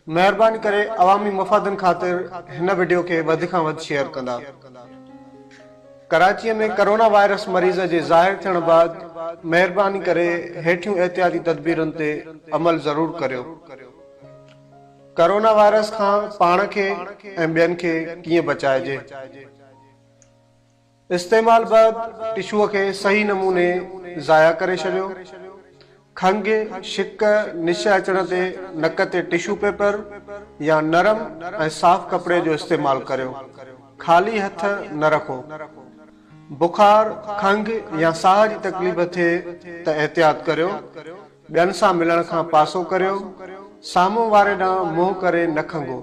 مهرباني ڪري عوامي مفادن خاطر هن وڊيو کي وڌ کان وڌ شيئر ڪندا. ڪراچيء ۾ ڪرونا وائرس مريض جي ظاهر ٿيڻ بعد مهرباني ڪري هيٺيون احتياطي تدبيرن تي عمل ضرور ڪريو. ڪرونا وائرس کان پاڻ کي ۽ ٻين کي ڪيئن بچائجي؟ استعمال بعد ٽشوء کي صحيح نموني ضايع ڪري ڇڏيو. کنگهه، ڇڪ، نش اچڻ تي نڪ تي ٽشو پيپر يا نرم ۽ صاف ڪپڙي جو استعمال ڪريو. خالي هٿ نه رکو. بخار، کنگهه يا ساهه جي تڪليف ٿئي ته احتياط ڪريو. ٻين سان ملڻ کان پاسو ڪريو. سامهون واري ڏانهن منهن ڪري نه کنگهو.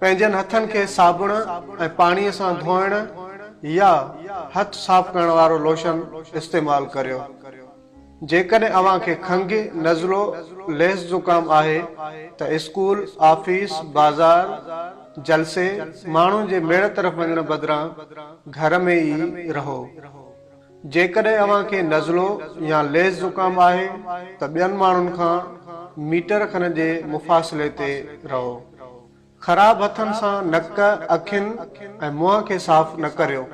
پنهنجن هٿن کي صابڻ ۽ پاڻي سان ڌوئڻ يا هٿ صاف ڪرڻ وارو لوشن استعمال ڪريو. جيڪڏهن اوهان کي کنگهه، نزلو، ليس زڪام آهي ته اسڪول، آفيس، بازار، جلسي، ماڻهن جي ميڙ طرف وڃڻ بدران گهر ۾ ئي رهو. جيڪڏهن اوهان کي نزلو يا ليس زڪام آهي ته ٻين ماڻهن کان ميٽر کن جي مفاصلي تي رهو. خراب هٿن سان نڪ، اکين ۽ منهن کي صاف نه ڪريو.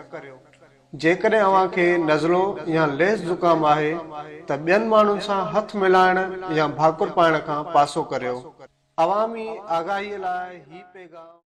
جيڪڏهن اوهان کي نزلو يا ليس زڪام آهي ته ٻين ماڻهن سان هٿ ملائڻ يا ڀاڪر پائڻ کان پاسو ڪريو. عوامي آگاهي لاء هي پيغام.